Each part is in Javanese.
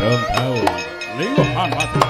Nyadong dawuh. Lingguhan pati.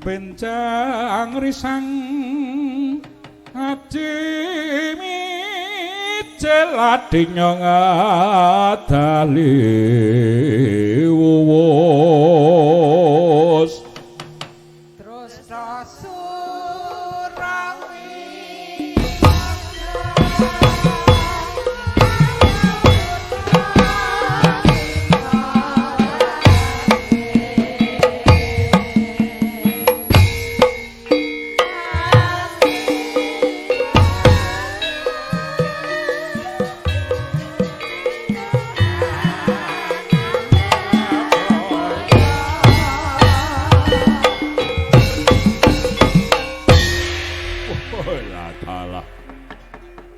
Benjang risang aji mijil adinya ngadali wuwus. Terus surawi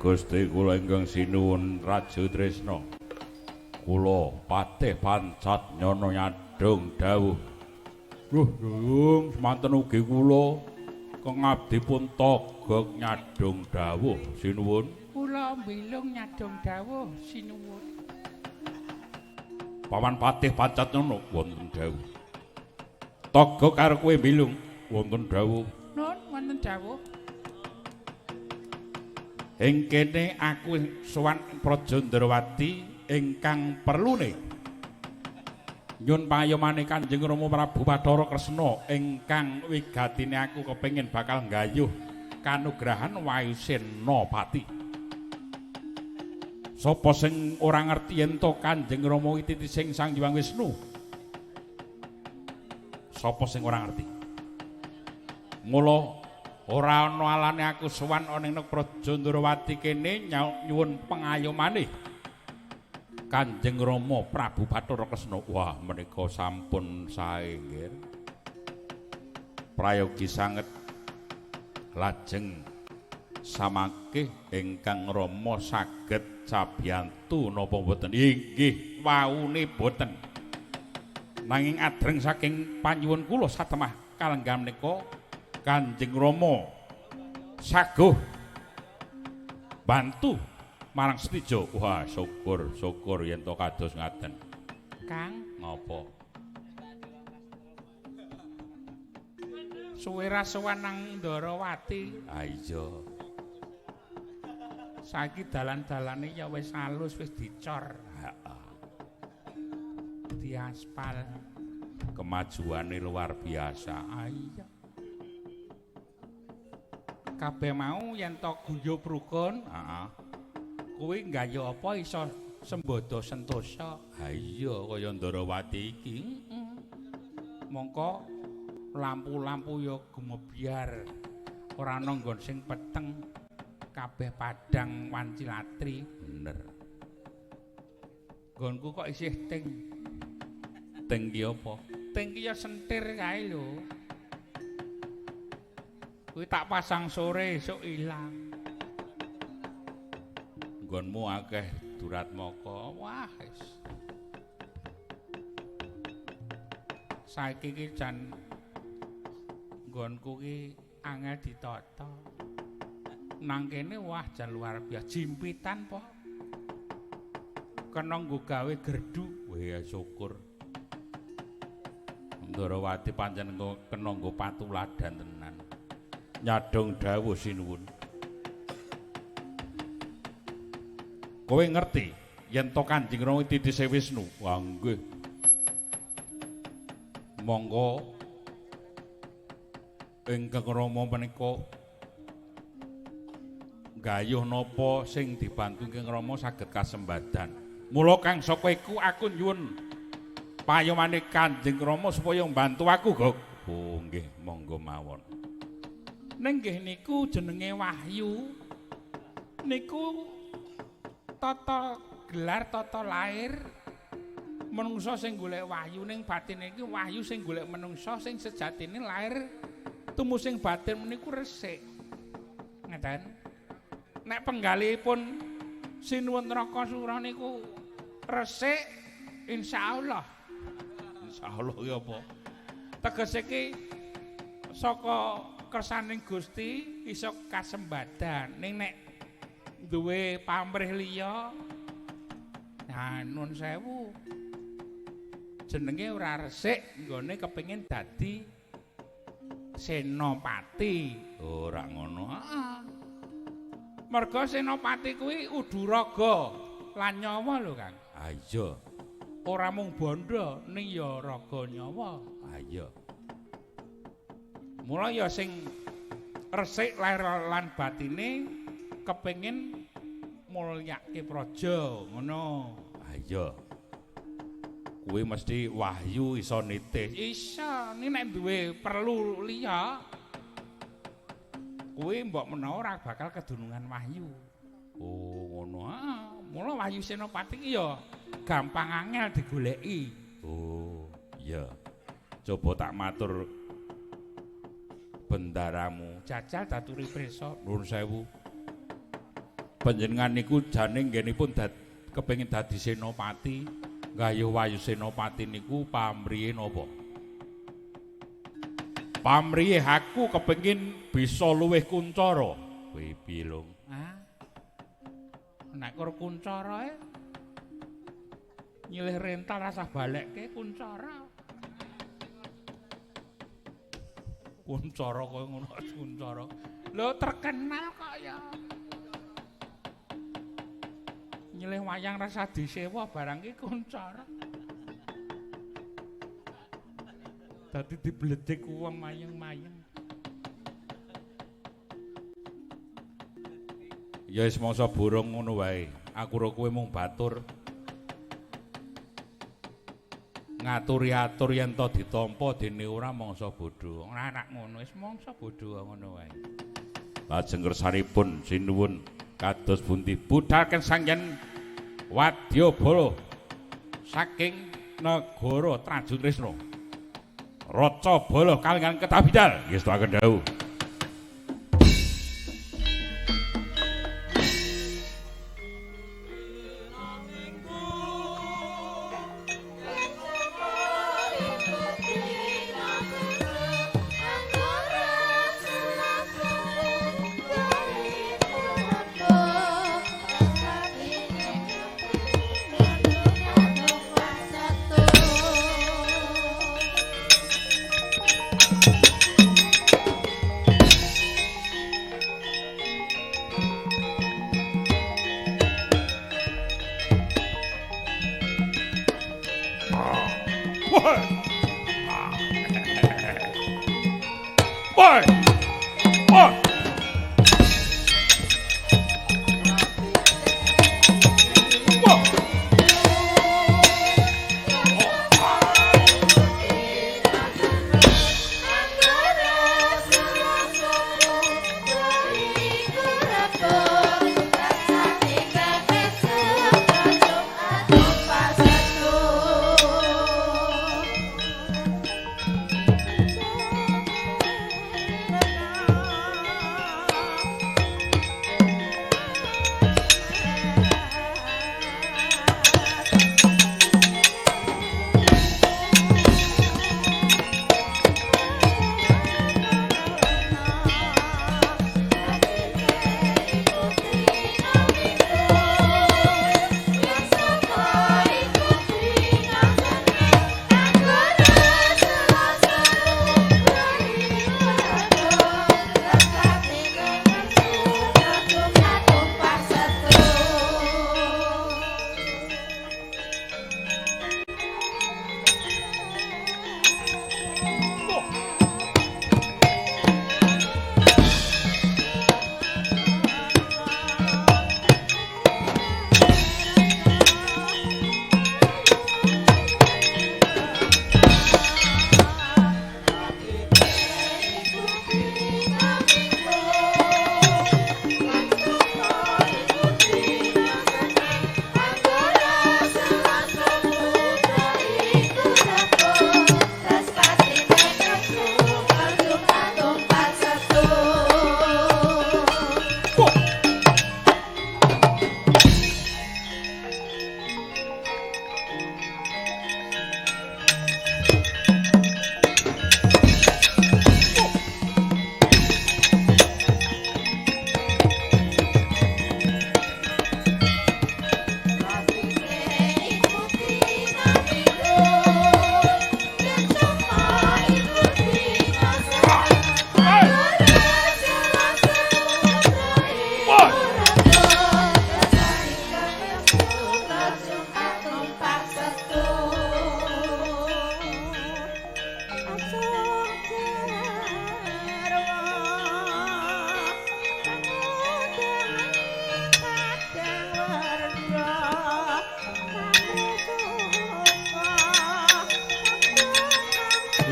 Gusti kula ingkang sinuwun Raja Tresna. Kula patih pancat nyana nyadong dawuh. Duh, dung semanten ugi kula kang abdi pun togok nyadong dawuh sinuwun. Kula mbilung nyadong dawuh sinuwun. Paman patih pancat nyana wonten dawuh. Togok karo kowe mbilung wonten dawuh. Nun wonten dawuh. Ing kene aku sowan Praja Ndrawati ingkang perlune nyun payomane Kanjeng Rama Prabu Bathara Kresna ingkang wigatine aku kepengin bakal nggayuh kanugrahan Wayu Senapati. Sapa sing ora ngerti yen to Kanjeng Rama iki titising Sang Hyang Wisnu? Sapa sing ora ngerti? Mula ora ana alane aku sowan ana ing Praja Ndrawati kene nyuwun pengayomane Kanjeng Rama Prabu Bathara Kresna. Wah, menika sampun sae nggih. Prayogi sanget. Lajeng samangke ingkang Rama saged sabiyantu napa mboten? Inggih, waune boten. Nanging adreng saking panyuwun kula satemah kalenggah menika Kanjeng Rama saguh bantu marang Setija. Wah, syukur syukur yen to kados ngaten. Kang, ngapa? Suwe ra sowan nang Ndrawati. Ha iya. Saiki dalan-dalane ya wis alus, wis dicor. Heeh. Diaspal. Kemajuane luar biasa. Ha iya. Kabeh mau yen to guyub rukun, heeh. Kuwi nggayuh apa iso sembodo sentosa. Ha iya kaya Ndrawati iki. Heeh. Mongko lampu-lampu ya gumebyar. Ora ana nggon sing peteng. Kabeh Kabeh padang wanci latri. Bener. Nggonku kok isih ting. Ting ki apa? Ting ki ya sentir kae lho. Kuwi tak pasang sore esuk ilang. Nggonmu akeh duratmaka. Wah, wis. Saiki ki jan nggonku ki angel ditata. Nang kene wah jan luar biasa jimpitan po. Kena nggo gawe gerdu. Weh syukur. Ndrawati pancen kena nggo patuladan tenan. Nyadong dawuh sinuwun. Kowe ngerti yen to Kanjeng Rama titise Wisnu? Wah nggih. Monggo ingkang Rama menika gayuh napa sing dibantu ingkang Rama saged kasembadan. Mula kang saka iku aku nyuwun payomane Kanjeng Rama supaya mbantu aku, Gok. Oh nggih, monggo mawon. Ning nggih niku jenenge wahyu. Niku tata gelar tata lahir menungsa sing golek wahyu ning batine iki wahyu sing golek menungsa sing sejatine lahir tumusing batin meniku resik. Ngeten. Nek penggalihipun Sinuwun Trakasura niku resik insyaallah. Insyaallah ki apa? Tegese iki saka kersaning Gusti iso kasembadan. Ning nek duwe pamrih liya nah nun sewu jenenge ora resik nggone kepengin dadi senopati. Ora ngono. Heeh. Merga senopati kuwi uduraga lan nyawa lho, Kang. Ha iya. Ora mung bondo ning ya raga nyawa. Ha iya. Mula ya sing resik lahir lan batine kepengin mulyake praja ngono. Ha iya. Kuwi mesti wahyu iso nitih. Iso, nek duwe perlu liya kuwi mbok menawa ora bakal kedunungan wahyu. Oh, ngono. Heeh. Mula wahyu senopati ki ya gampang angel digoleki. Oh, iya. Coba tak matur bendaramu. Jajal daturi prisa. Nuwun sewu. Panjenengan niku jane nggenipun kepengin dadi senopati. Gayuh wahyu senopati niku pamrihe napa? Pamrihe aku kepengin bisa luwih kuncara. Kowe piye, Lung? Ah. Nek kur kuncara e nyilih rental rasah balekke kuncara. Kuncara kaya ngono kuncara. Lho terkenal kok ya. Nyilih wayang rasah disewa barang ki kuncara. Dadi dibledek wong mayeng-mayeng. Ya wis mangsa burung ngono wae. Aku ro kowe mung batur. Ngaturi-atur yen to ditampa dene ora mangsa bodho. Ora rak ngono wis mangsa bodho ngono wae. Lajeng kersanipun sinuwun kados pundi budalken sangyen wadyabala saking negara Trajutrisna. Raca bala kalingan ketabidal ngestuaken dawuh. Oh.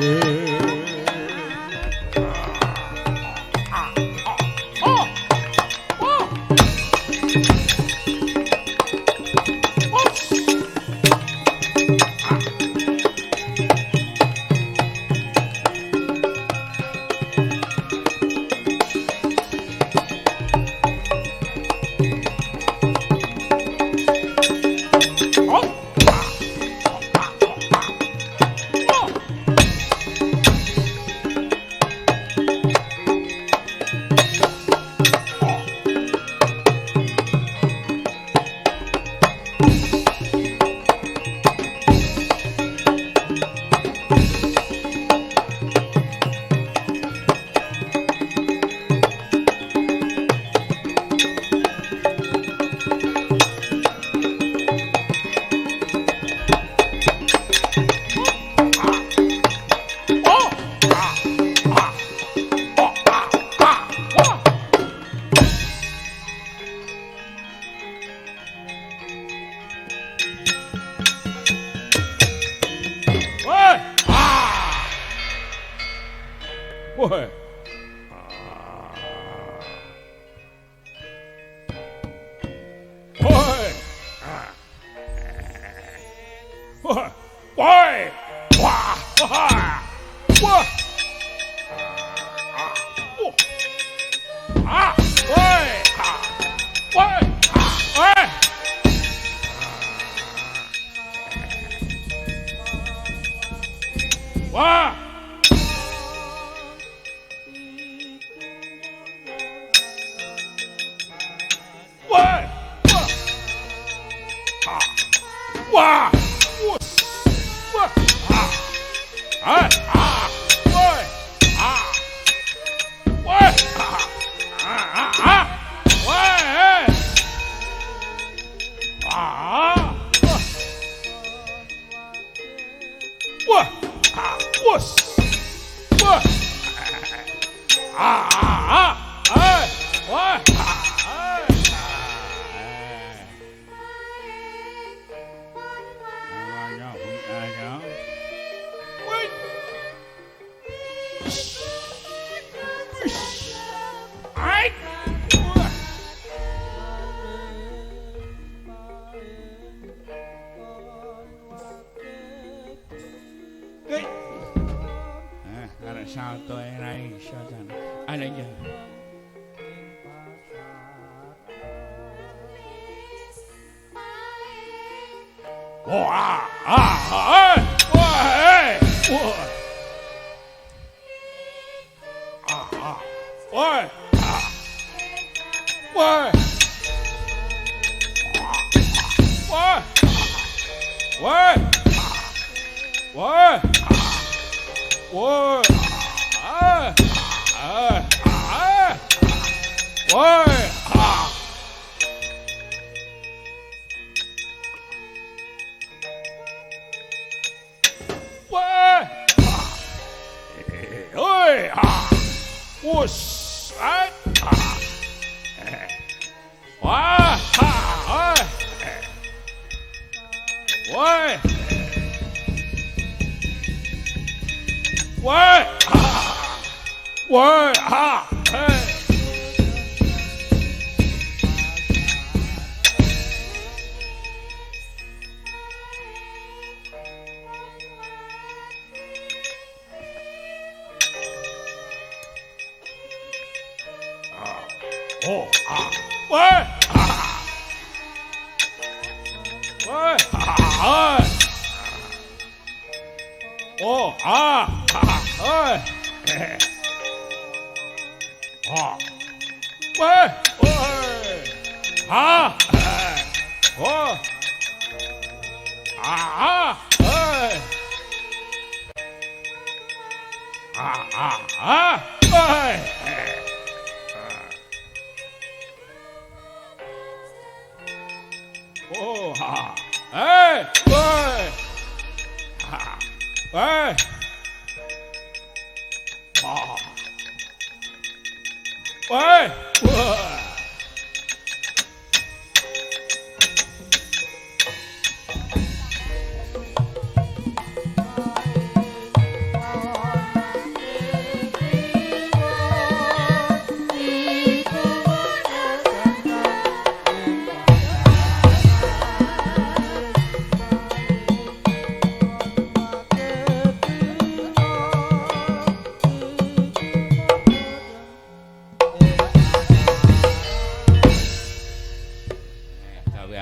Wah!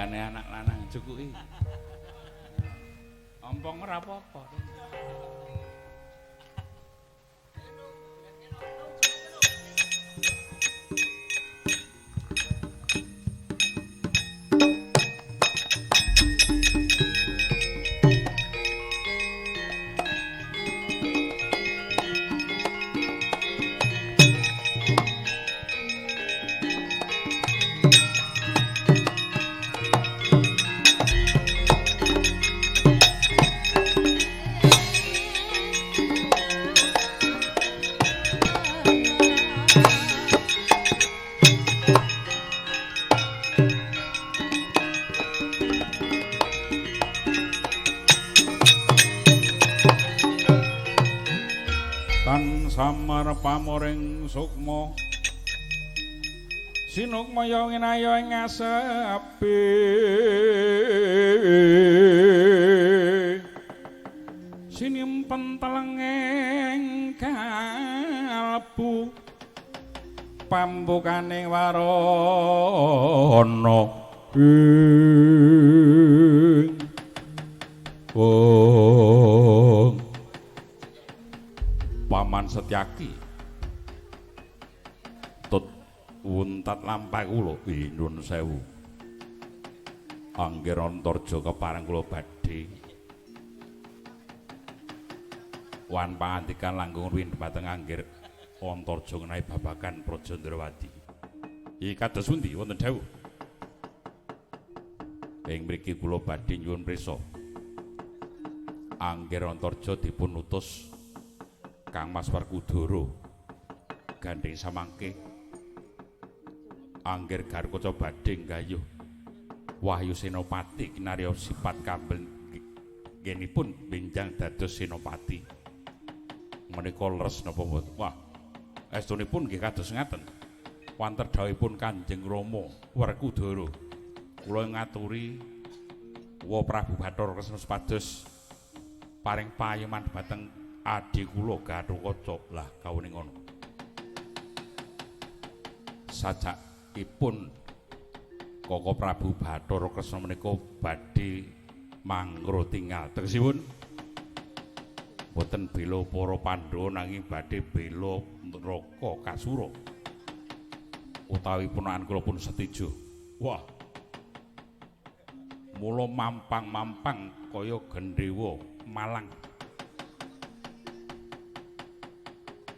Tanggane anak lanang cukuki. Ompong ora apa-apa. Samar pamoring sukma sinukmaya nginaya ing asepi sinimpen telenging kalbu pambukane warana ing wong Paman Setyaki tut wuntat lampah kula nyuwun sewu Angger Antarja kepareng kula badhe wan pangandikan langkung ruwin dhumateng Angger Antarja ngenai babagan Praja Ndrawati. Iki kados pundi wonten dawuh? Ing mriki kula badhe nyuwun prisa. Angger Antarja dipun utus Kang Mas Werkudara gandheng samangke Angger Garukaca badhe nggayuh Wahyu Senopati kinarya sipat kambel ngenipun benjang dados Senopati menika leres napa mboten? Wah, estunipun nggih kados ngaten. Wanter dawuhipun Kanjeng Rama Werkudara kula ngaturi wa Prabu Bathara Kresna supados paring payoman dhumateng adhi kula Gathotkaca. Lah kawuning ngono. Sajakipun Koko Prabu Bathara Kresna menika badhe mangro tingal. Tegesipun boten bela para Pandhawa nanging badhe bela neraka Kasura. Utawi ponakan kula pun setuju. Wah. Mula mampang-mampang kaya gendhewa malang.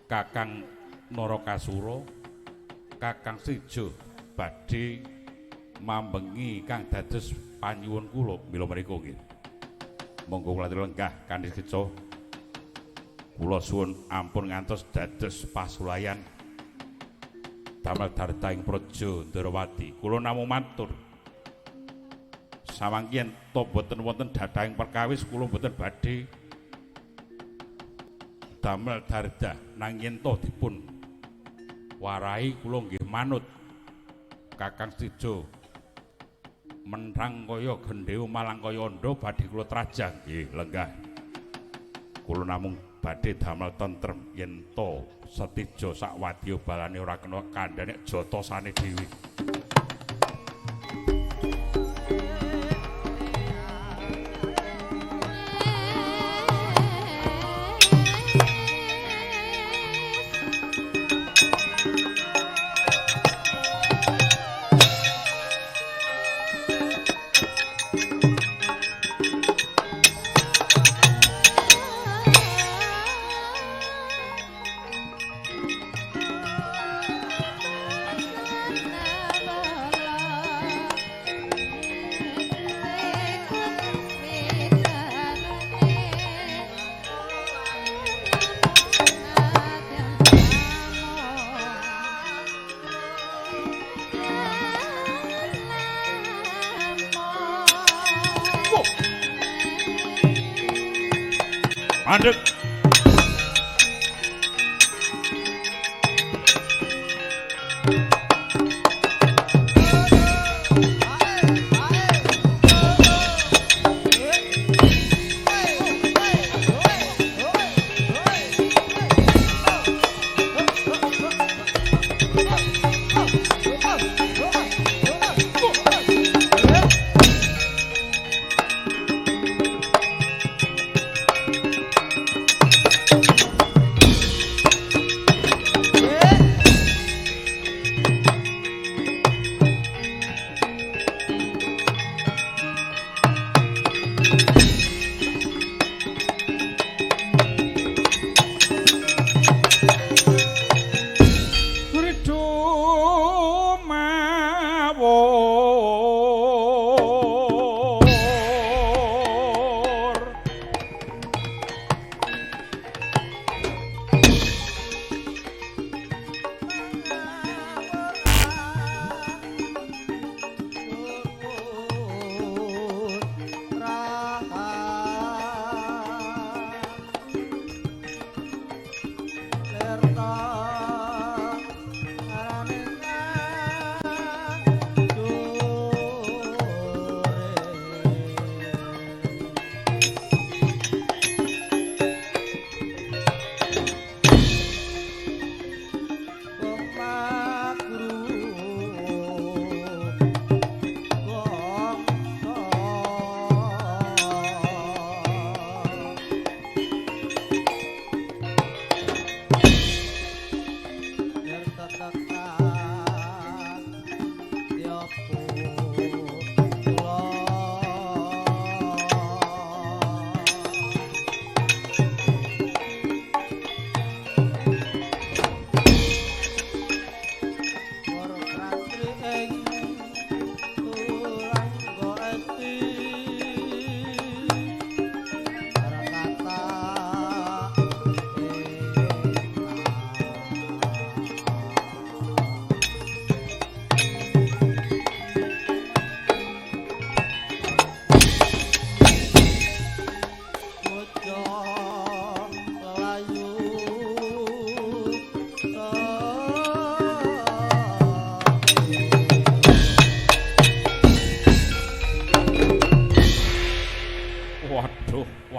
Kakang Narakasura, Kakang Sejo badhe mambengi kang dados panyuwun kula mila mriku nggih. Monggo kula aturi lenggah kanthi sekeca. Kula suwun ampun ngantos dados pasulayan damel darta ing Praja Ndrawati. Kula namung matur. Samangke yen to boten wonten dadahing perkawis kula boten badhe damel darda nang yen to dipun warai kula nggih manut. Kakang Sejo menthang kaya gendhewa malang kaya andha badhe kula trajang nggih lenggah. Kula namung badhe damel tentrem yen to Setijo sak wadya balane ora kena kandhane jotosane dhewe. Mandek.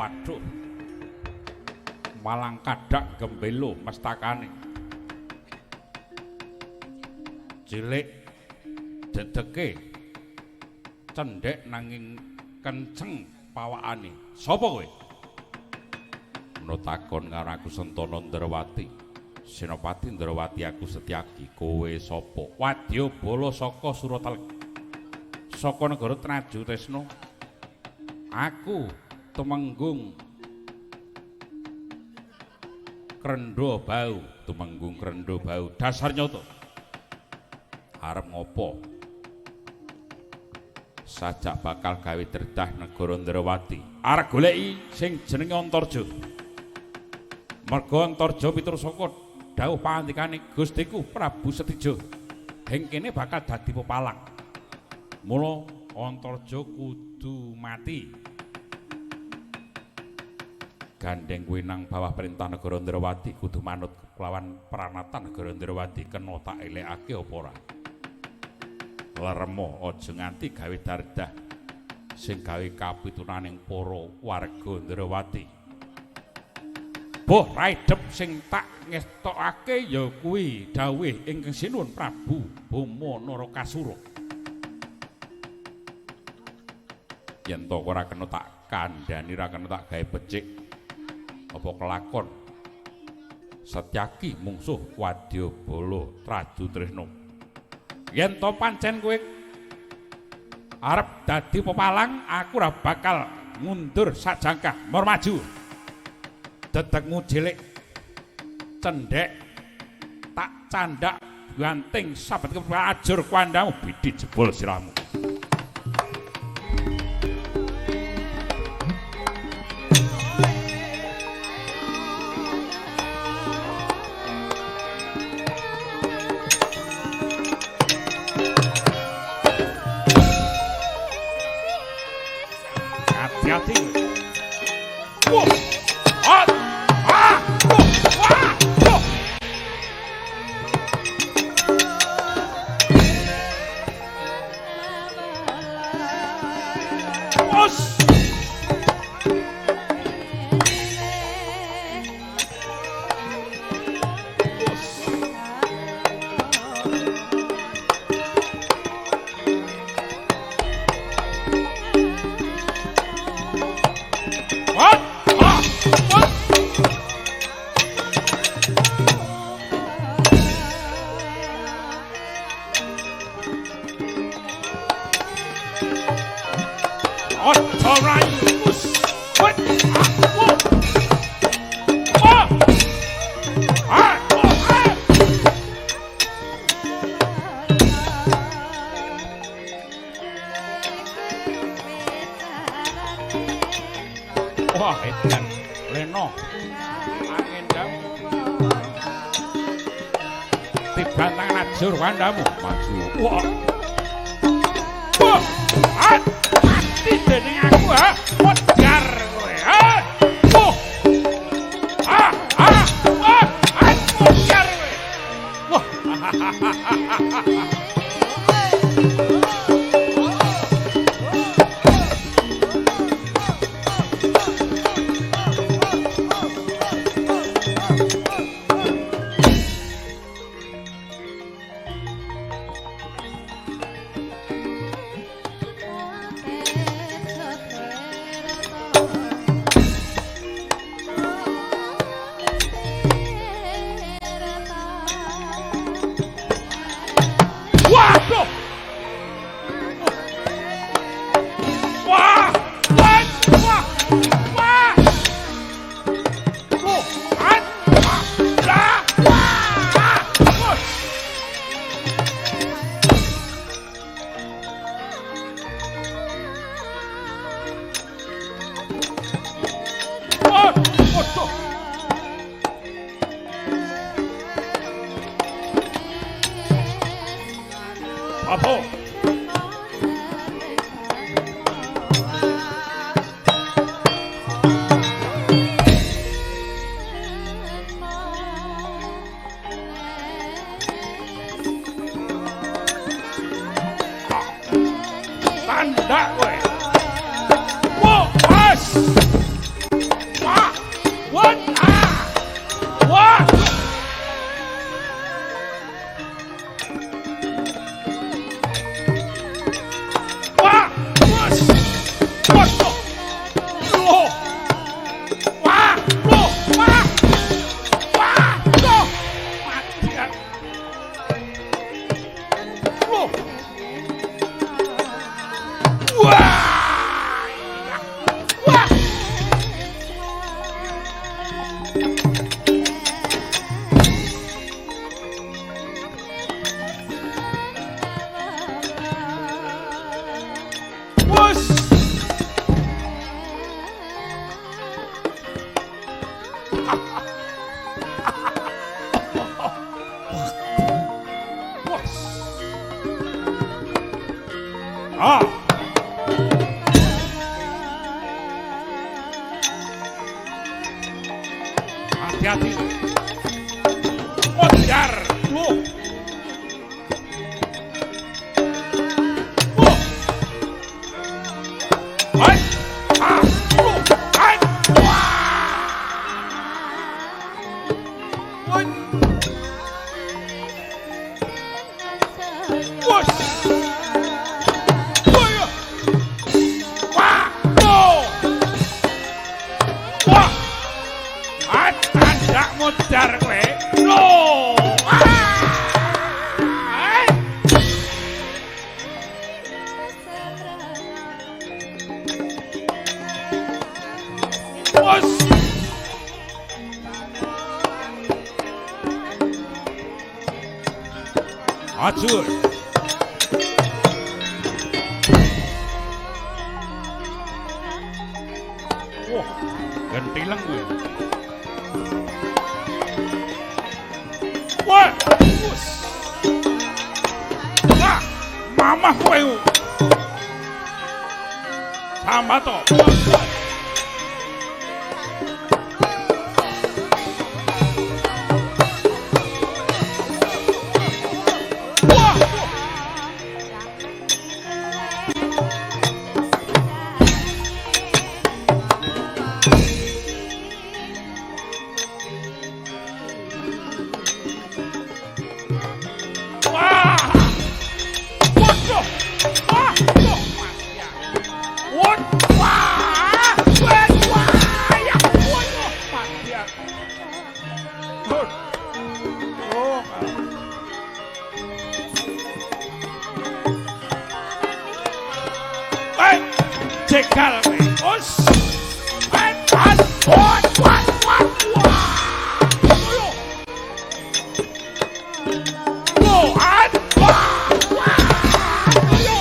Waduh. Malang kadak gembelo mestakane. Cilik dedeke cendhek nanging kenceng pawakane. Sapa kowe? Meno takon karo aku Sentana Ndrawati. Senopati Ndrawati aku Setyaki. Kowe sapa? Wadyabala saka Suratelek. Saka negara Trajutresna. Aku Tumenggung Krendha Bau, Tumenggung Krendha Bau. Dasar nyata. Arep ngopo? Sajak bakal gawe dredah negara Ndrawati. Arep goleki sing jenenge Antarja. Merga Antarja miturut saka dawuh pangandikane Gustiku Prabu Setija. Ing kene bakal dadi pepalang. Mula Antarja kudu mati. Gandeng kuwi nang bawah perintah negara Ndrawati kudu manut kelawan pranatan negara Ndrawati kena tak elekake apa ora. Leremo aja nganti gawe dardah sing gawe kapitunaning para warga Ndrawati. Boh raidep sing tak ngestokake ya kuwi dawuh ingkang sinuwun Prabu Boma Narakasura. Yen to ora kena tak kandhani, ora kena tak gawe becik apa kelakon. Setyaki mungsuh Wadyabala Trajutresna. Yen to pancen kowe arep dadi pepalang, aku ora bakal mundur sajangkah, mor maju. Dedekmu cilik cendhek tak candhak banting sabet ajur kuandamu bidi jebol sirahmu. Hati-hati. Wah. Ah. Ah. Wah. Wah. Os. Wah, edan leno angin dam tiban tangan ajur kandamu maju. Wah, wah, mati dening aku ha, modar kowe ha. Wah, ah, ah, ah, modar kowe. Wah. Ah. Hati-hati. Modar. Loh. Loh. Hai. Ah. Loh. Hai. Wah. Woi. Wos. Woi. Wah. Loh. Wah. Ah, tandak modar kowe. Loh. Ah. Hai. Wos. Acur. Wah, gentileng kowe. Wah. Wus. Wah, mamah kowe. Tambah to. Wah. Wah. Waduh. Wah. Wah. Wah. Wah. Wah. Wah. Ya. Waduh. Mati aku. Duh. Oh. Hei, jegal kowe. Us. Hei, pas. Wah, wah, wah, wah. Ayo. Loh, an. Wah, wah. Ayo.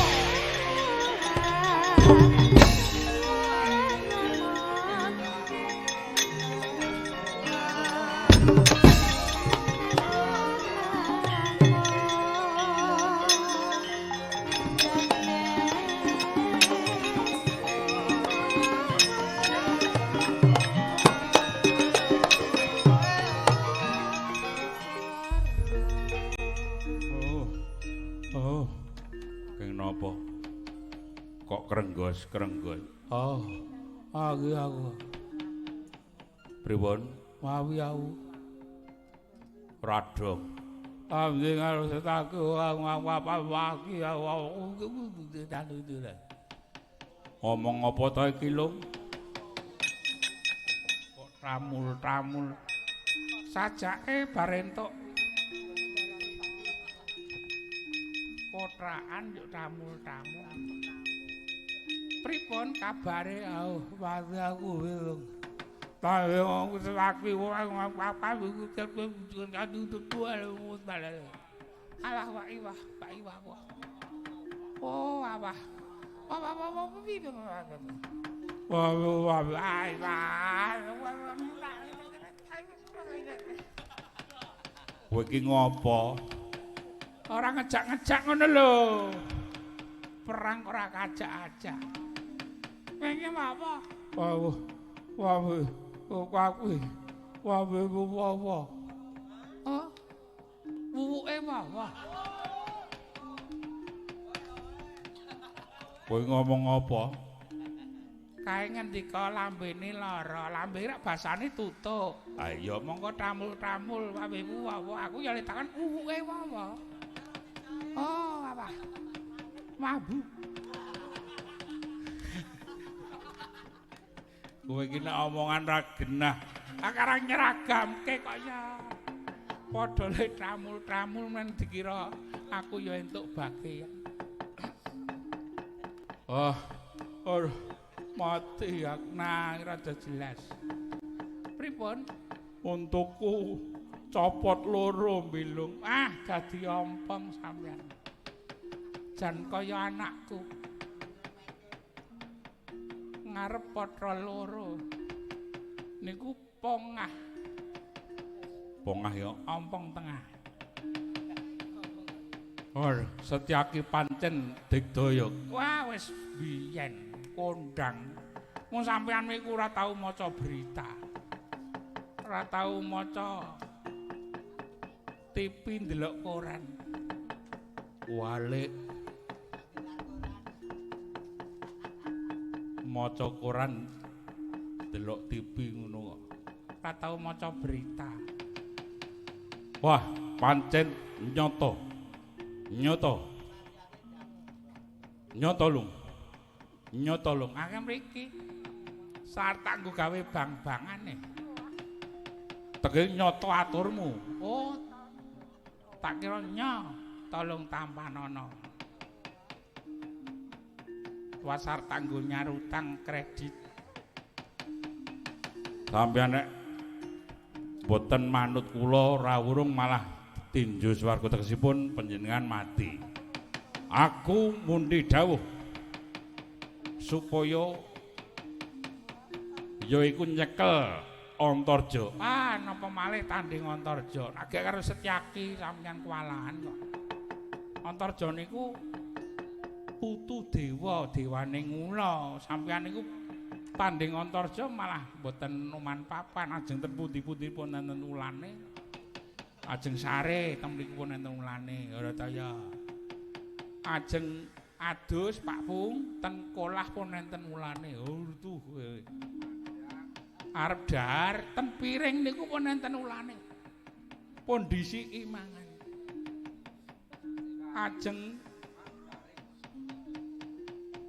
Oh. Oh. Keng napa? Kok krenggos-krenggos? Oh, aku aku. Pripun? Mawi aku. Radong. Abdi karo setaku aku apa waki aku. Ngomong apa ta iki, Lung? Kok tamul-tamul. Sajake bar entuk kotrakan yo tamul-tamul. Pripun kabare? Oh, mati aku wilung. Tawe wong selaki wong apa Alah wah iwah, wah iwah wah. Oh, wah. Wah wah wah wah wah wah wah. Kowe iki ngopo? Ora ngejak-ngejak ngono lho. Perang ora kajak-ajak. Pengen apa? Wah, wah, wah, wah, wah, wah. Oh, wuwuke wah. Kowe ngomong apa? Kae ngendika lambene lara, lambe rak basane tutuk. Ha iya, monggo tamul-tamul lambemu wah, aku ya takon wuwuke wah. Oh, apa? Mabuk. Kowe iki nek omongan ra genah. Akarang nyeragamke kok ya. Padha le tamul-tamul men dikira aku ya entuk bagian. Oh, oh, mati aku nah rada jelas. Pripun? Untukku copot loro mbilung. Ah, dadi ompong sampean. Jan kaya anakku. Ngarep patra loro. Niku pongah. Pongah ya, ompong tengah. Oh, Setyaki pancen digdaya. Wah, wis biyen kondang. Mung sampeyan niku ora tau maca berita. Ora tau maca TV, ndelok koran. Walik. Maca koran, delok TV ngono kok. Ora tau maca berita. Wah, pancen nyata. Nyata. Nyata lung. Nyata lung. Akeh mriki. Sarta nggo gawe bang-bangane. Tegese nyata aturmu. Oh. Tak kira nya, tolong tampanana. Wasar tanggo nyarutang kredit. Sampeyan nek boten manut kula ora wurung malah tinju swarga tegesipun panjenengan mati. Aku mundi dawuh supaya yaiku nyekel Antarja. Ah, napa malih tanding Antarja? Agek karo Setyaki sampeyan kewalahan kok. Antarja niku putu dewa, dewane ngula. Sampeyan niku tanding Antarja malah mboten numan papan, ajeng ten pundi-pundi pun enten ulane. Ajeng sare ten mriku pun enten ulane, ora ta ya. Ajeng adus Pak Pung ten kolah pun enten ulane. Oh tuh. Arep dahar ten piring niku pun enten ulane. Pun disiki mangan. Ajeng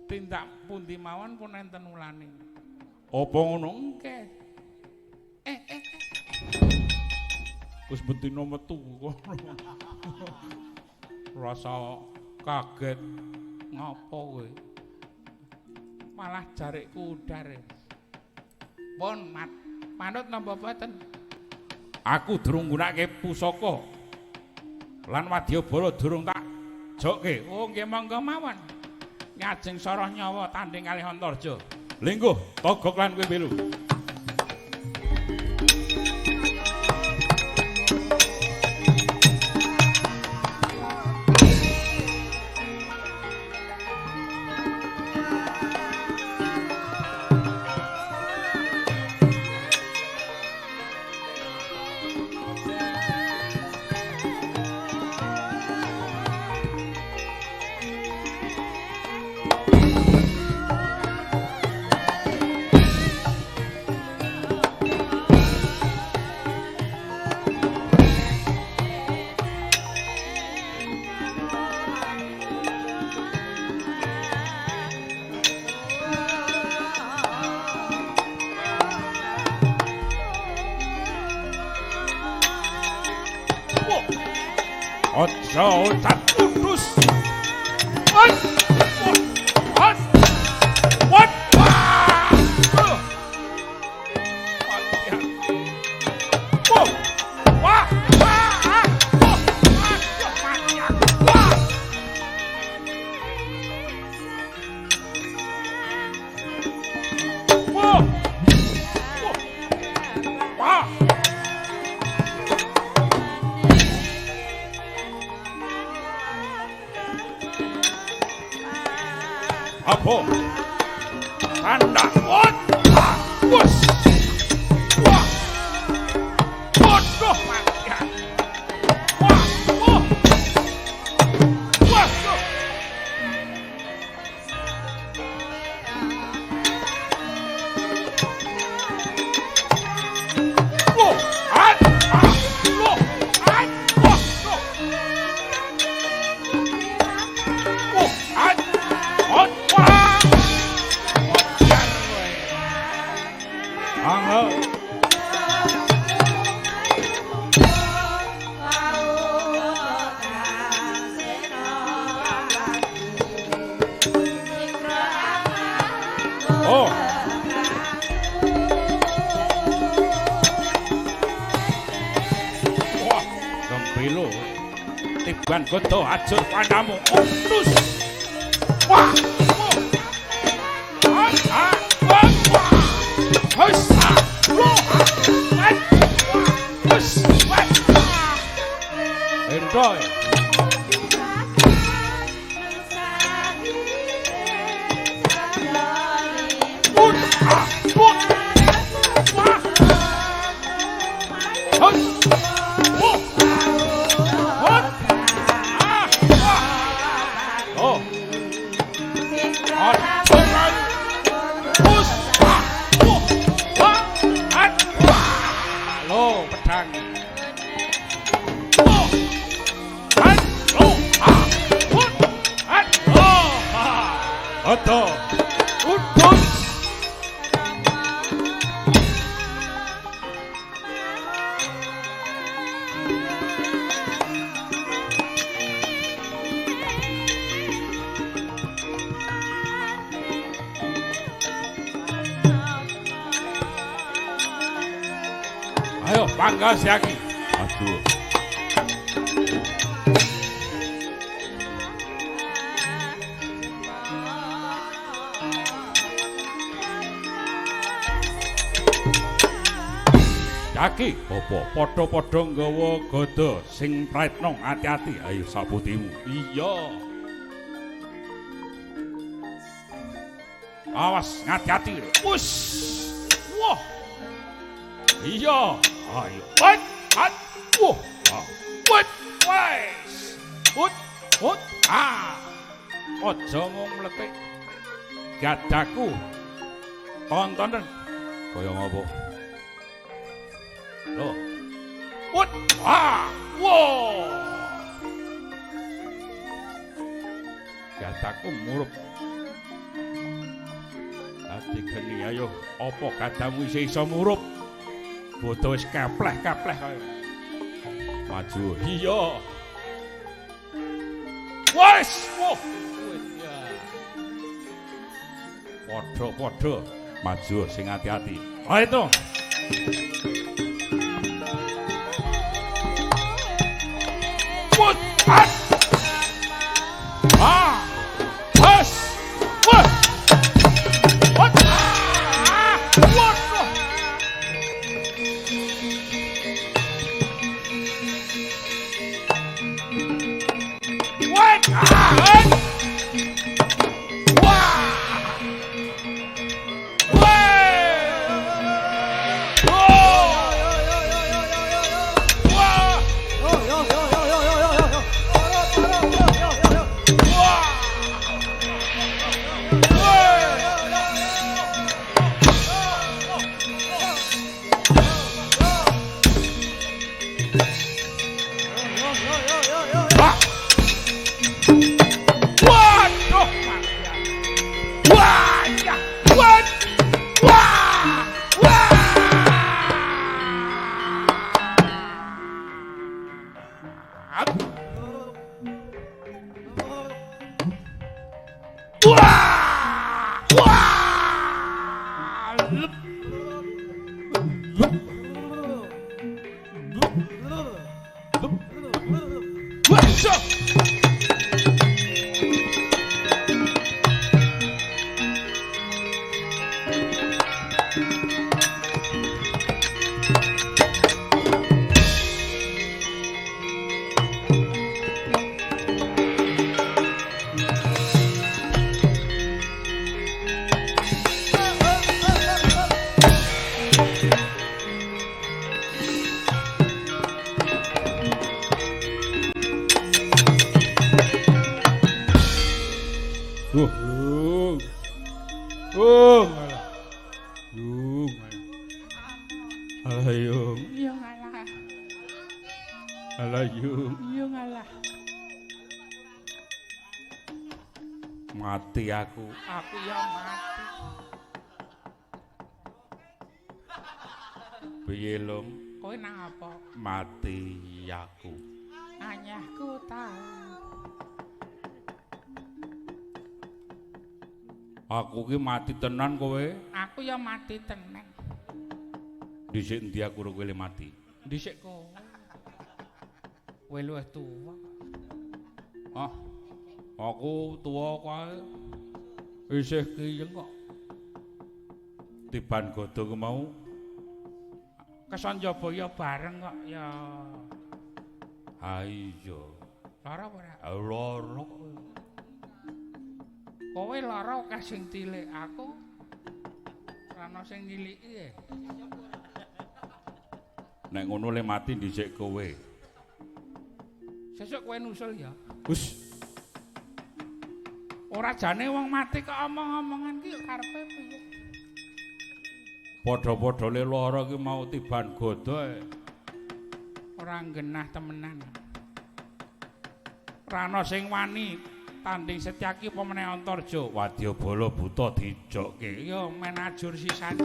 tindak pundi mawon pun enten ulane. Apa ngono? Nggih. Wis betina metu kono. Rasa kaget ngopo kowe? Malah jarikku udar. Pun manut napa boten? Aku durung nggunakake pusaka. Lan wadyabala durung tak jokke. Oh nggih monggo mawon. Ngajeng soroh nyawa tanding kalih Antarja. Lingguh, togok lan kowe belu. Aja cat putus. Wat. Wat. Wat. Wah. Wah. Wah. Wah. Wah. Apa? Tanda ot. Wes. Wah. Bodoh mati. Wah. Wah. Wah. Loh, at, ah, loh, at, wah, loh. Wah, at, ot, wah. Angel. Oh. Wah, gembilo. Tiban godo ajur pandamu. Utus. Wah. Wah. Ah, wah, wah. Hus. Ah, wah. Wah. Hus. Wah. Enjoy. Aja lali. Wus. Ah. Wuh. Wah. Hat. Wah. Lho, pedang. Wuh. Hat. Lo. Ah. Wut. Hat. Lo. Ha. Ada. Udus. Ayo, bangga Siaki. Aduh. Yaki, apa padha-padha nggawa gada sing praetna ati-ati. Ayo saputimu. Iya. Awas ngati-ati. Wus. Wah. Iya. Ayo. Wat, hat. Wah. Ah. Wat. Wes. Ut. Ut. Ah. Aja mung mlethik. Gadaku. Tontonen. Kaya ngopo? Lho. Ut. Ah. Wah. Gadaku murup. Dadi geni ayo apa gadamu isih iso murup? Bodho wis kapleh-kapleh kaya. Maju. Iya. Wes, wah. Ya. Padha-padha maju sing ati-ati. Ayo to. Wut. At. Ah. Wes. Wah. Wut. Ah. Waduh. What? Ah! Wah! Wah! Oh! Wah! Wah! Wah! Waduh, wah, ya, wah, wah, wah. Wah, wah. Lep. Lep. Lep. Lep. Wah, syok. Yung. Yung. Alah. Yung. Alah yung. Iya ngalah. Alah yung. Iya ngalah. Mati aku. Aku ya mati. Piye, Lung? Kowe nang apa? Mati aku. Anyahku tau. Aku ki mati tenan kowe. Aku ya mati tenan. Dhisik endi aku kowe le mati? Dhisik kowe. Kowe luwih tuwa. Ah. Aku tuwa kae. Isih kiyeng kok. Tiban godho ku mau Kesanjabaya bareng kok ya. Ha iya. Lara ora? Lara kok. Kowe lara akeh sing tilik, aku ora ana sing niliki. Nek ngono le mati dhisik kowe. Sesuk kowe nusul ya. Wis. Ora jane wong mati kok omong-omongan ki karepe piye? Padha-padha le lara ki mau tiban godha. Ora genah temenan. Ora ana sing wani tanding Setyaki apa meneh Antarja. Wadyabala buta dijokke. Ya men ajur sisan.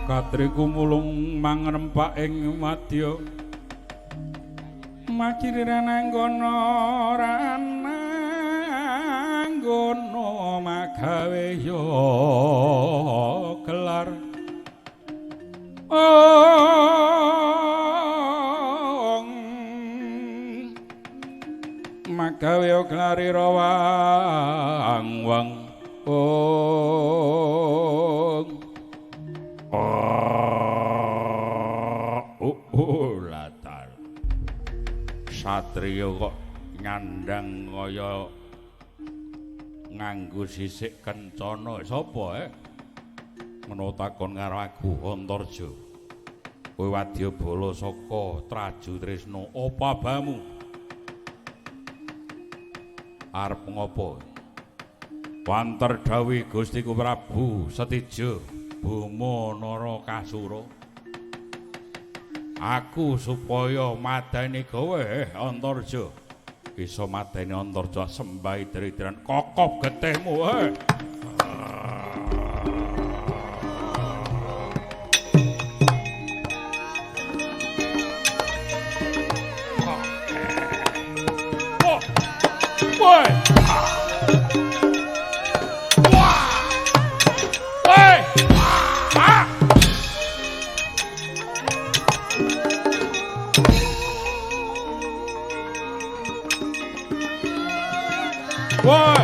Katri kumulung mangrempak ing wadya Makiri rananggana rananggana magawe ya gelar ong magawe ya gelar rawang wang ong. Oh, latar. Satriya kok nyandang kaya nganggo sisik kencana. Sapa Ngono takon karo aku Antarja. Kowe wadyabala saka Traju Tresna, apa abamu? Arep ngopo? Wanter dawuh Gustiku Prabu Setija Boma Narakasura. Aku supaya madani gawe Antarja. Bisa madani Antarja sembah idri-idran kokop getihmu. Woi. Woi. Ah. Woi.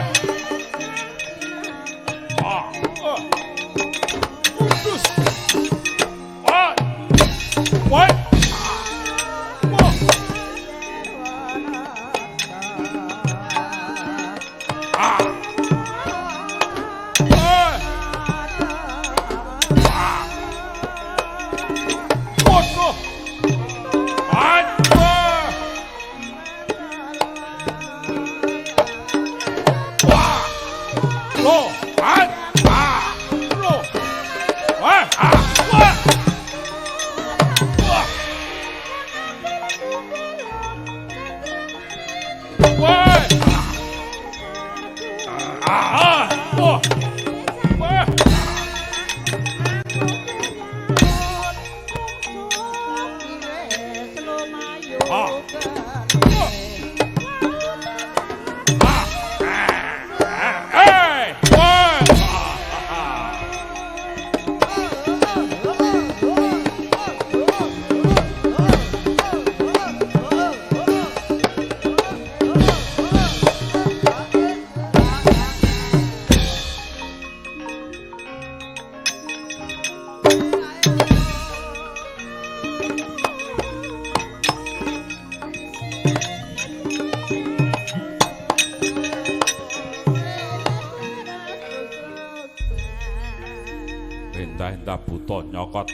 Entah-entah buta nyokot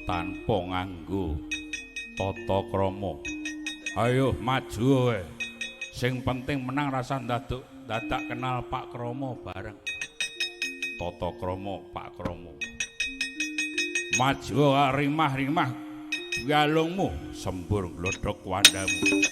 tanpa nganggo tata krama. Ayo maju wae. Sing penting menang rasa ndaduk dadak kenal Pak Kromo bareng. Tata krama Pak Kromo. Maju rimah-rimah galungmu sembur glodhok wandamu.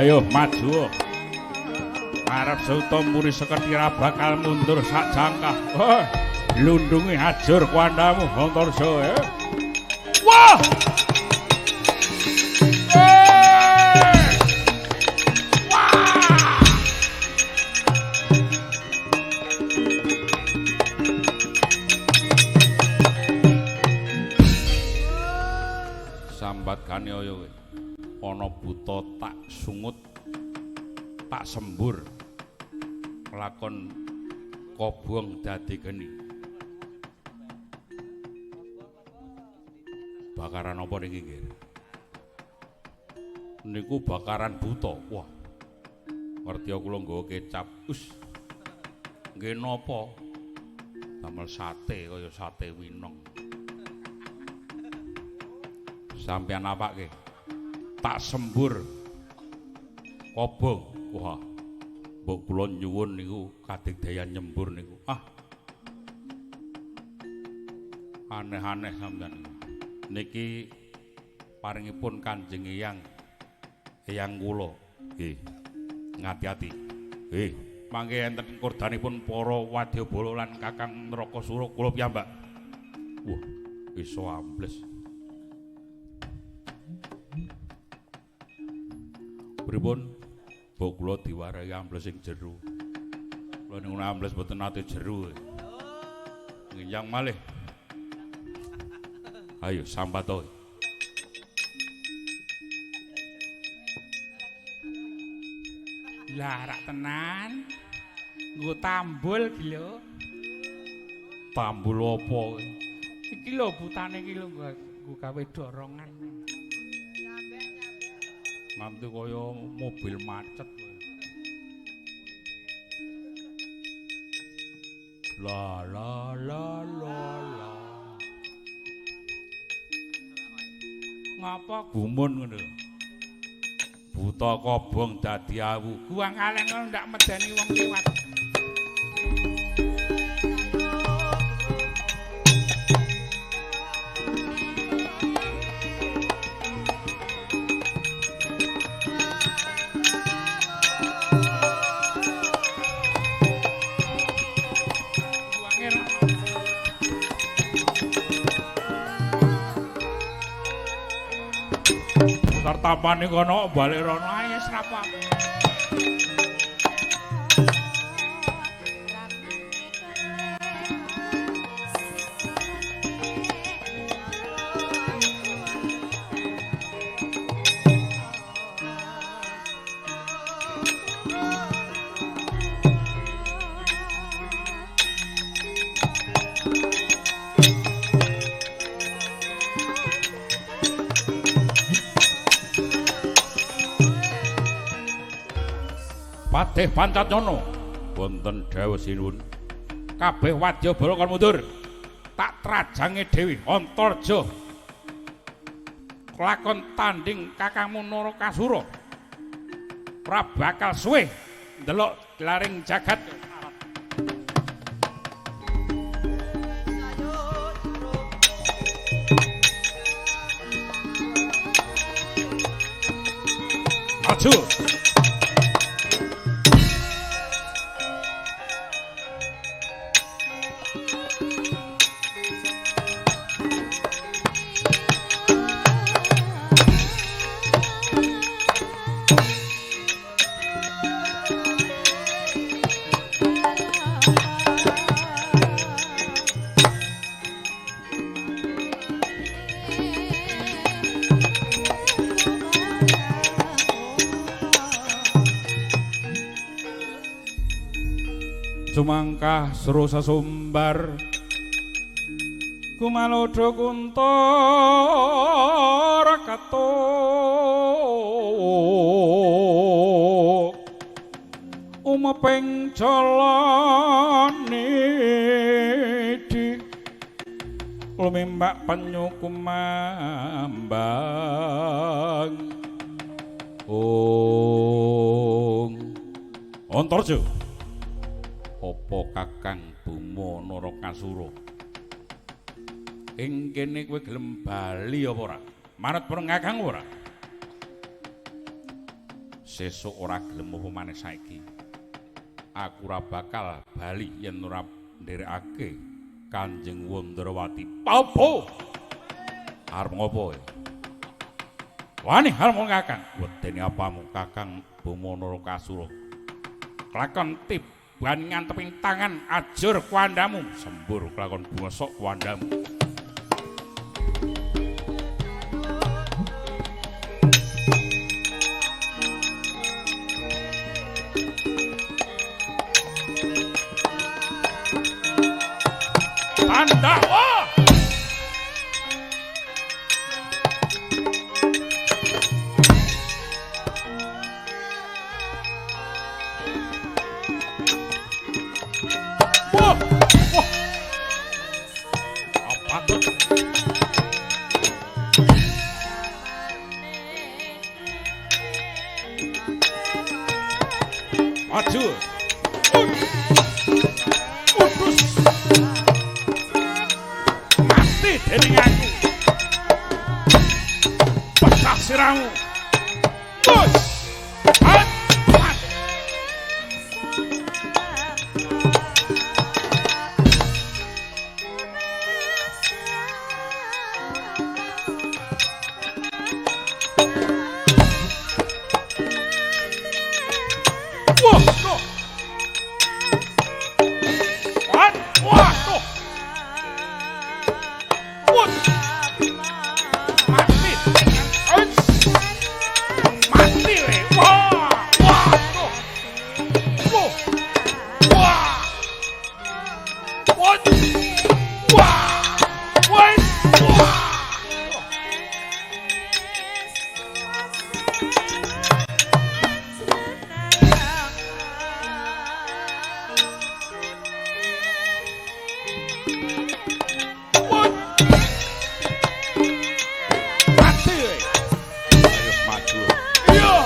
Ayo maju. Arep Suta muri seketira bakal mundur sak jangkah. Oh, lundungi hajur kuandamu Antarja. Wah! Wah! Sambat kaniaya kowe. Ana buta tak sungut tak sembur lakon kobong dadi geni. Bakaran apa niki nggih? Niku bakaran buta. Wah. Ngerti kula nggawa kecap. Us. Nggih napa? Damel sate kaya sate winong. Sampeyan apake? Tak sembur kobong. Wah, mbok kula nyuwun niku kadigdayan nyembur niku. Ah, aneh-aneh sampeyan. Niki paringipun Kanjeng Eyang, Eyang kula. Nggih, ngati-ati. Nggih, mangke enten kordanipun para wadyabala lan Kakang Narakasura kula piyambak. Wah, iso ambles. Pripun? Mbok kula diwarahi ambles sing jero. Kula niku ambles mboten nate jero. Ngenyang malih. Ayo sambat to. Lah rak tenan. Nggo tambul iki lho. Tambul apa? Iki lho butane iki lho nggo gawe dorongan. Nanti kaya mobil macet. La la la la la. Ngapa gumun ngono? Buta kobong dadi awu. Guang kaleng ngono ndak medeni wong liwat. Tampane kono balik rono ae wis ra apa-apa. Patih Pancatnyono wonten dawuh sinuwun. Kabeh wadyabala kon mundur. Tak trajange Dewi Antarja. Lakon tanding kakangmu Narakasura. Ora bakal suwe ndelok glaring jagat. Maju. Sumangkah sro sasumbar kumalodho kuntor katuk umeping jalane di lumimbak penyu kumambang. Ong Antarja, apa Kakang Boma Narakasura ing kene kowe gelem bali apa ora? Manut purung Kakang ora? Sesuk ora gelem apa maneh saiki. Aku ora bakal bali yen ora nderekake Kanjeng Wandrawati. Apa? Arep ngopo kowe? Wani arep Kakang. Wedeni apamu Kakang Boma Narakasura? Kelakon tiban nganteping tangan ajur kuandamu, sembur kelakon bosok kuandamu. Pandawa. Wah, wah. Apa tuh? Maju. Utus. Mati dening aku. Pecah siramu. Terus. Hat. Hat. Wah, tuh. Hat. Wah, tuh. Wah. Mati. Uts. Mati we. Wah. Wah, tuh. Wah. Wah. Wah. Wah. Wah. Wah. Wah. Mati we. Ayo maju. Iya.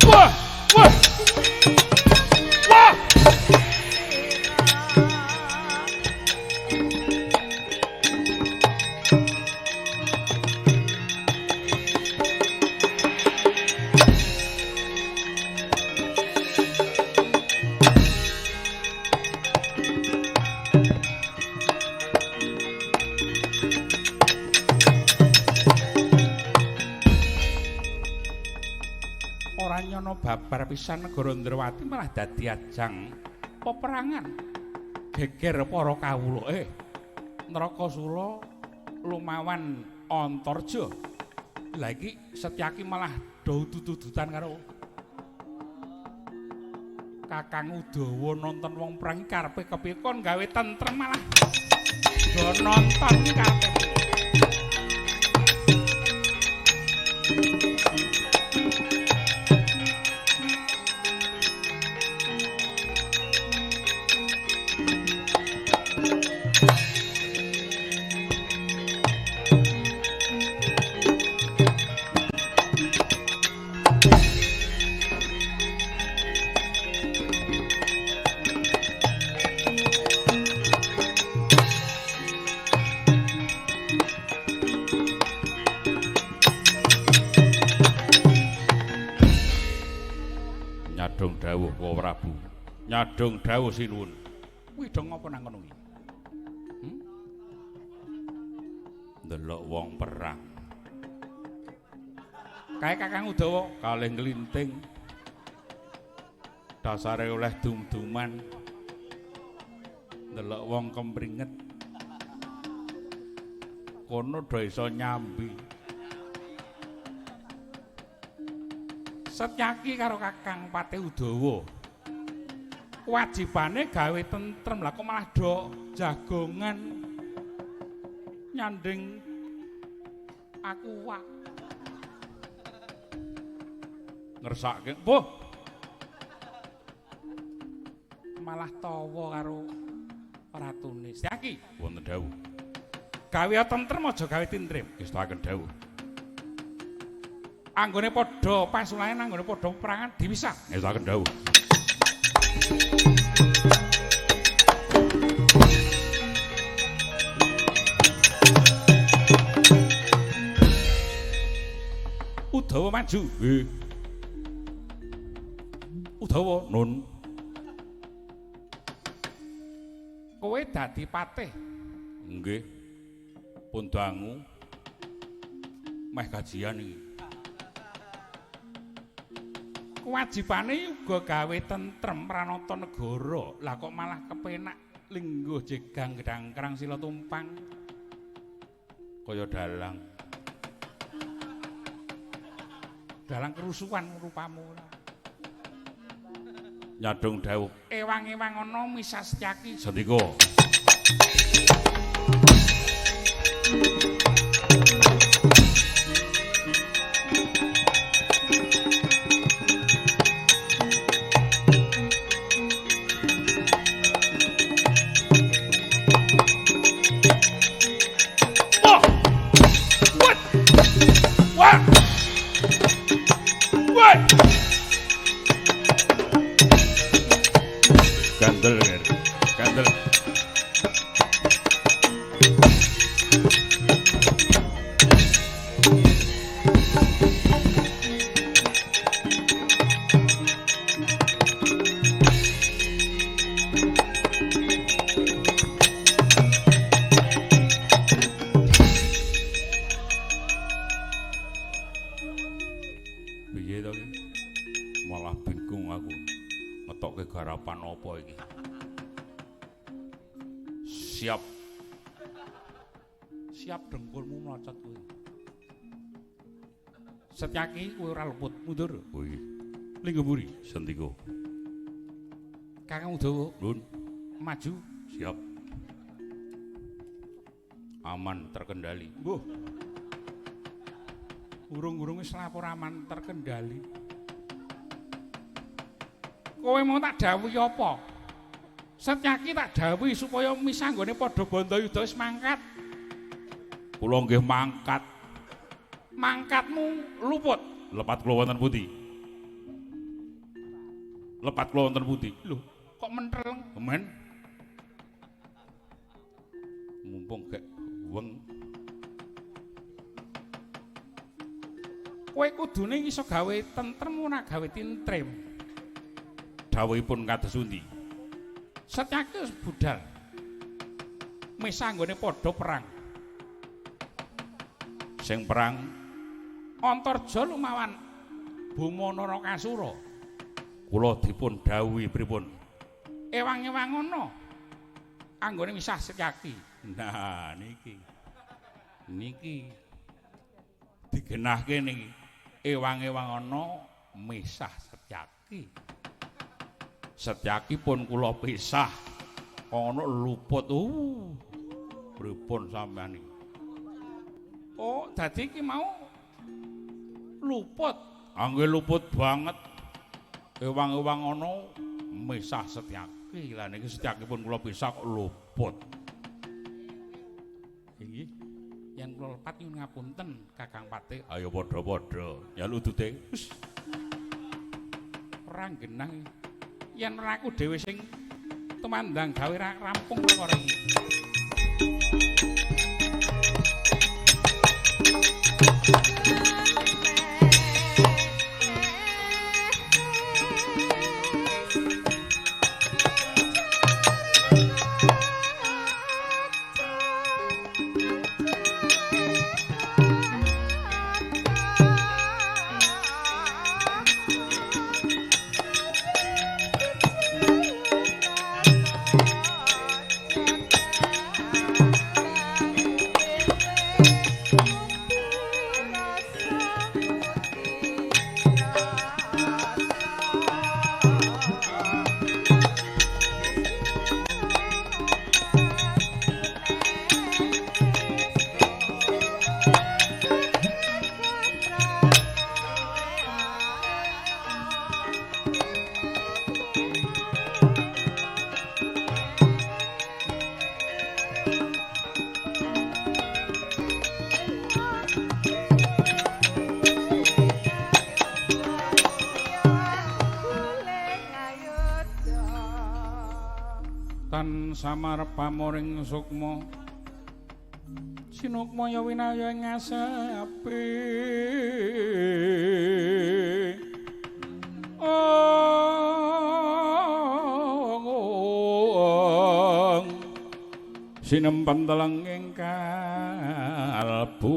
Wah. Wah. Wah. Ora nyono babar pisan negara Ndrawati malah dadi ajang peperangan. Geger para kawula. Narakasura lumawan Antarja. Lah iki Setyaki malah do udut-udutan karo Kakang Udawa nonton wong perang karepe kepiye kon gawe tentrem malah do nonton iki karepe. Nyadong dawuh Wa Prabu. Nyadong dawuh sinuwun. Kuwi do ngopo nang kono kuwi? Ndelok wong perang. Kae Kakang Udawa kalih nglinting. Dasare oleh dum-duman. Ndelok wong kempringet. Kono do iso nyambi. Setyaki karo Kakang Patih Udawa. Kewajibane gawe tentrem, lah kok malah do jagongan nyanding aku wak. Ngersake. Mbuh. Malah tawa karo ratune. Setyaki wonten dawuh. Gawe tentrem aja gawe tintrim. Ngestakaken dawuh. Anggone padha pasulayan, anggone padha perangan diwisah. Ngestakaken dawuh. Udawa maju. Nggih. Udawa nun. Kowe dadi patih. Nggih. Pun dangu. Meh kajian iki. Kewajibane uga gawe tentrem pranata negara. Lah kok malah kepenak lingguh jegang gedang kerang sila tumpang kaya dalang. Dalang kerusuhan rupamu. Nyadong dawuh. Ewang-ewang ana misah Setyaki. Sendika. Wah! Wah! Wah! Wah! Gandel, gandel. Piye to iki? Malah bingung aku. Ngetokke garapan apa iki? Siap. Siap dengkulmu mlocot kuwi. Setyaki kowe ora luput, mundur. Kuwi. Linggo mburi. Sendika. Kakang Udawa, Nun, maju. Siap. Aman terkendali. Mbuh. Urung-urung wis lapor aman terkendali. Kowe mau tak dawuhi apa? Setyaki tak dawuhi supaya misah nggone padha Bandayuda wis mangkat. Kula nggih mangkat. Mangkatmu luput. Lepat kula wonten pundi? Lepat kula wonten pundi? Lho, kok menteleng? Kemen. Mumpung gek weng. Kowe kudune iso gawe tentrem ora gawe tintrim. Dawuhipun kados pundi? Setyaki wis budal. Misah nggone padha perang. Sing perang Antarja lumawan Boma Narakasura. Kula dipun dawuhi pripun? Ewang-ewang ana anggone misah Setyaki. Nah niki. Niki digenahke niki. Ewang-ewang ana misah Setyaki. Setyaki pun kula pisah. Ana luput. Pripun sampean iki? Oh, dadi iki mau luput. Angge luput banget. Ewang-ewang ana misah Setyaki. Lah niki Setyaki pun kula pisah kok luput. Inggih. Yen kula lepat nyuwun ngapunten Kakang Patih. Ayo padha-padha. Njaluk udute. Wis. Ora genah. Yen ora aku dhewe sing tumandang gawe rampung perkara iki. Thank you. Tan samar pamoring sukma sinukmaya winaya ing ngasepi. Sinempen teleng ing kalbu.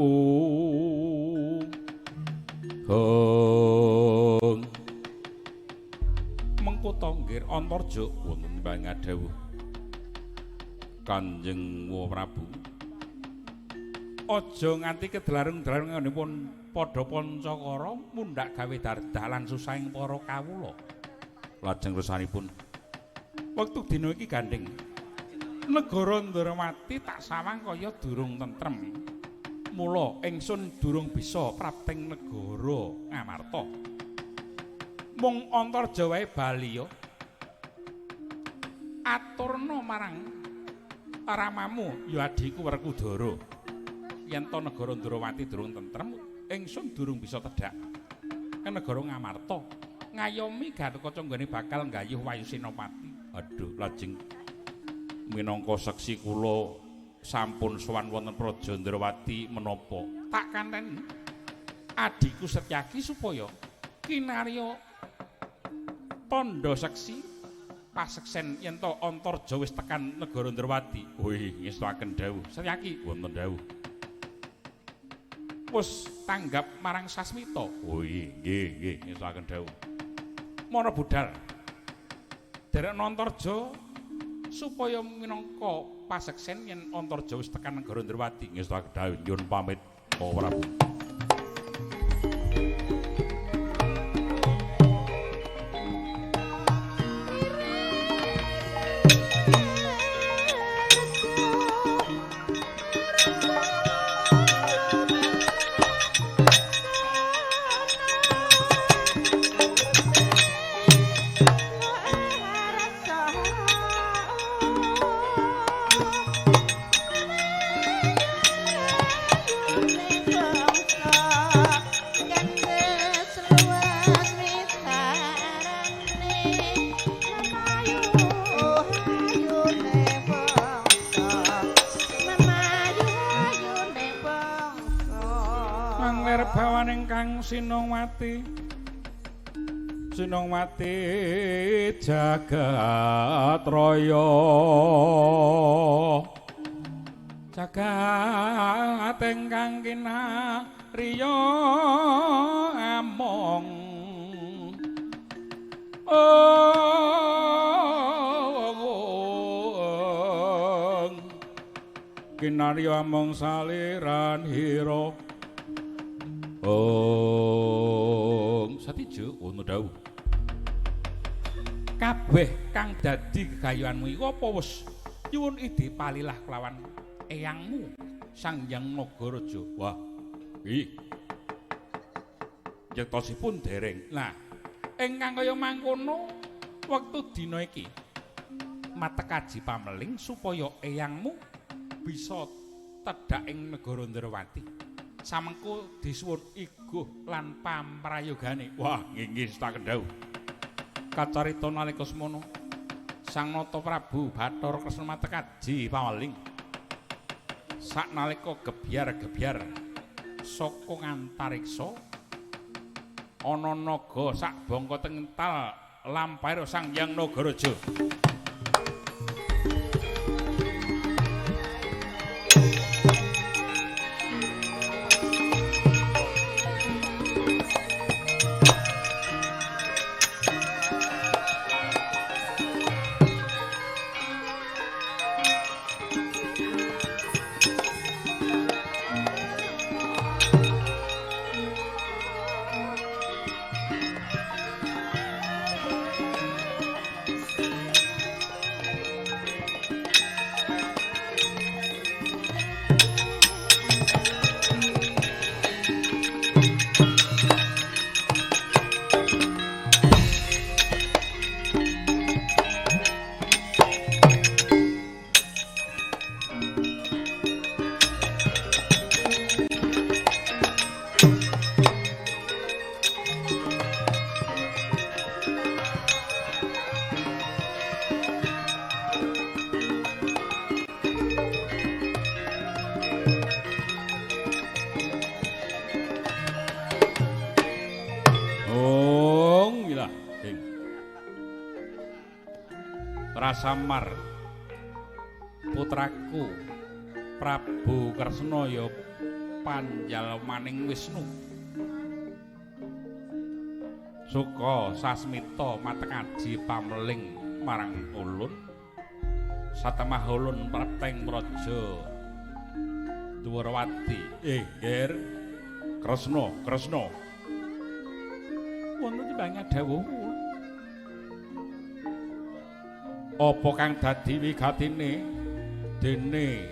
Hong mengko tanggir Antarja wonten pangadhawuh Kanjeng Prabu. Aja nganti kedelarung-delarunganipun padha pancakara mundhak gawe dalan susahing para kawula. Lajeng resanipun wektu dina iki gandeng negara Ndrawati tak sawang kaya durung tentrem. Mula ingsun durung bisa prapting negara Ngamarta. Mung Antarja wae bali ya. Aturna marang ramamu ya adhiku Werkudara. Yen to negara Ndrawati durung tentrem, ingsun durung bisa tedhak ke negara Ngamarta. Ngayomi Gatotkaca nggone bakal nggayuh Wayu Senopati. Aduh, lajeng minangka seksi kula sampun sowan wonten Praja Ndrawati menapa tak kanten adhiku Setyaki supaya kinarya tandha seksi paseksen yen to Antarja wis tekan negara Ndrawati. Wih, ngestuaken dawuh Setyaki. Wonten dawuh. Wis tanggap marang Sasmita. Wih, nggih nggih ngestuaken dawuh. Mara budal derek Antarja supaya minangka paseksen yen Antarja wis tekan negara Ndrawati. Ngestuaken dawuh nyuwun pamit Bapak Prabu. Sinongwati Sinongwati jagat raya jagat ingkang kinarya among kinarya among saliran hira. Ong Satijo ono dawuh. Kabeh kang dadi gegayuhanmu iku apa wis nyuwun idi palilah kelawan eyangmu Sang Hyang Nagaraja. Wah, iki yektosipun dereng. Nah, ingkang kaya mangkono wektu dina iki matekaji pameling supaya eyangmu bisa tedhak ing negara Ndrawati. Samengko disuwun iguh lan pamrayogane. Wah, nggih nggih setaken dawuh. Kacarita nalika semono Sang Nata Prabu Bathara Kresna matekaji paweling. Saknalika gebyar-gebyar saka ngantariksa ana naga sak bangka tental lampahira Sang Hyang Nagaraja. Trasamar putraku Prabu Kresna ya panjalmaning Wisnu. Suka sasmita matekaji pameling marang ulun. Satemah ulun prapteng praja Dwarawati. Ger Kresna, Kresna. Wonten timbang dawuh. Apa kang dadi wigatine dene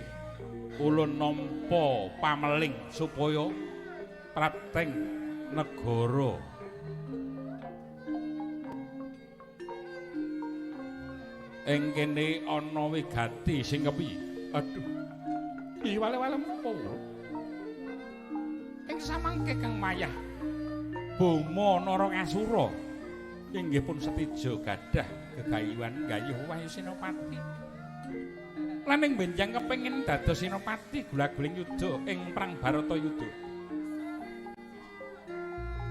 ulun nampa pameling supaya prapteng negara ing kene ana wigati sing kepiye? Aduh. Iki wale-wale menapa? Ing samangke Kang Mayah Boma Narakasura inggih pun setija gadah gegayuhan gayuh Wahyu Senopati. Lan ing benjang kepengin dados senopati gula-guling yuda ing perang Baratayuda.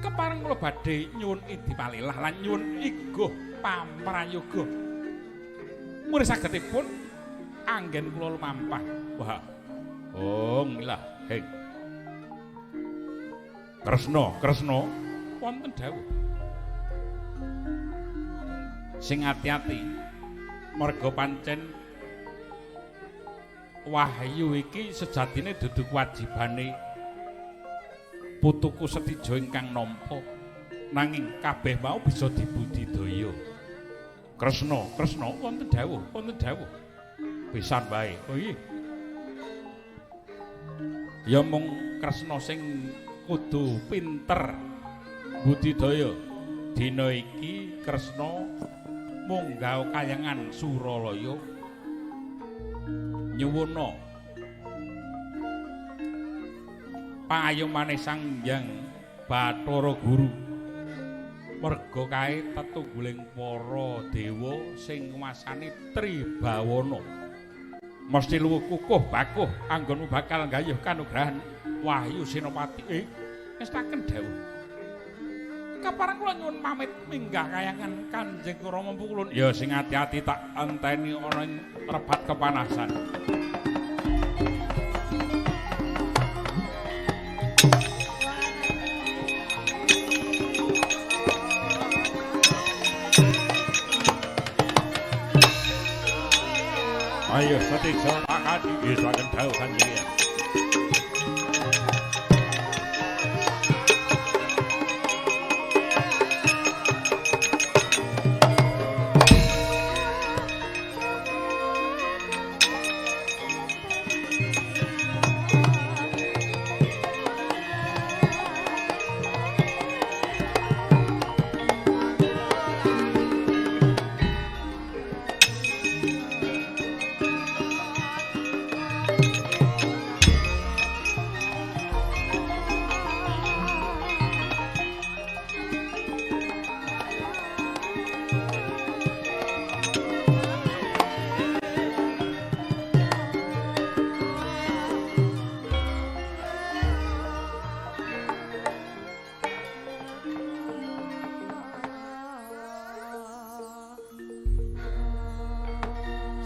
Kepareng kula badhe nyuwun idi palilah lan nyuwun iguh pamrayoga. Murih sagetipun anggen kula lumampah. Wah. Oh, ngilah, heng. Kresna, Kresna wonten dawuh. Sing ati-ati merga pancen wahyu iki sejatine dudu kewajibane putuku Setija ingkang nampa, nanging kabeh mau bisa dibudidaya. Kresna, Kresna wonten dawuh, wonten dawuh. Pisan wae. Oh iya. Ya mung Kresna sing kudu pinter budidaya. Dina iki Kresna munggah kayangan Suralaya nyuwuna pangayomane Sang Hyang Bathara Guru. Merga kae tetungguling para dewa sing nguwasani Tribawana. Mesti luwih kukuh bakuh anggonmu bakal nggayuh kanugrahan Wahyu Senopati. Ngestaken dawuh. Kapareng kula nyuwun pamit minggah kayangan Kanjeng Rama Pukulun. Ya sing ati-ati tak enteni ana ing rebat kepanasan. Ayo Satija tak ati saken dawuh Kanjeng.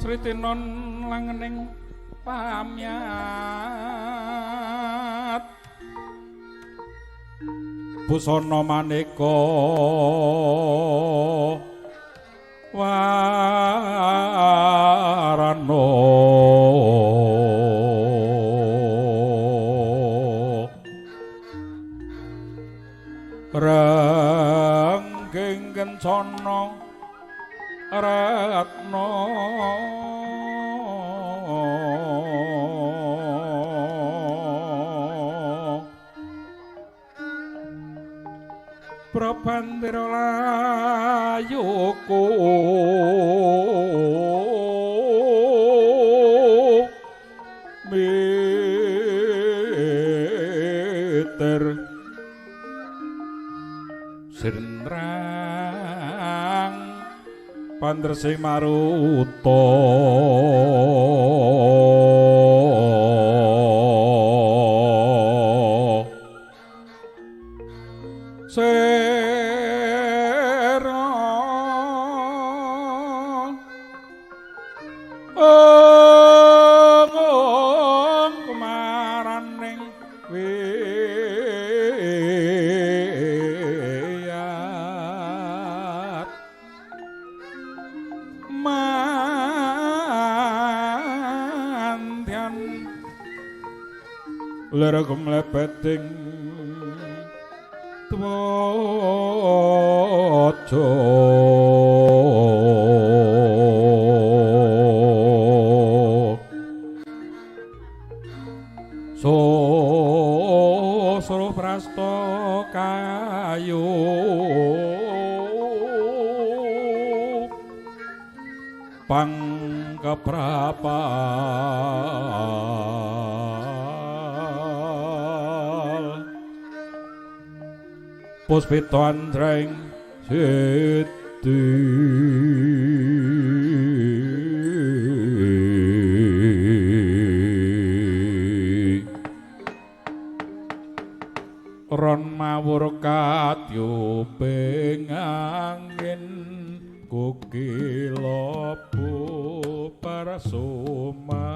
Sritinon langening pamyat busana maneka warana ranggeng kencana retna Prabandira layuku miter sirnrang pandresing maruta sera Lir kemlebeting twaja sosro prasta kayu pang keprapal puspita andreng siti ron mawur katyuping angin kukila parasuman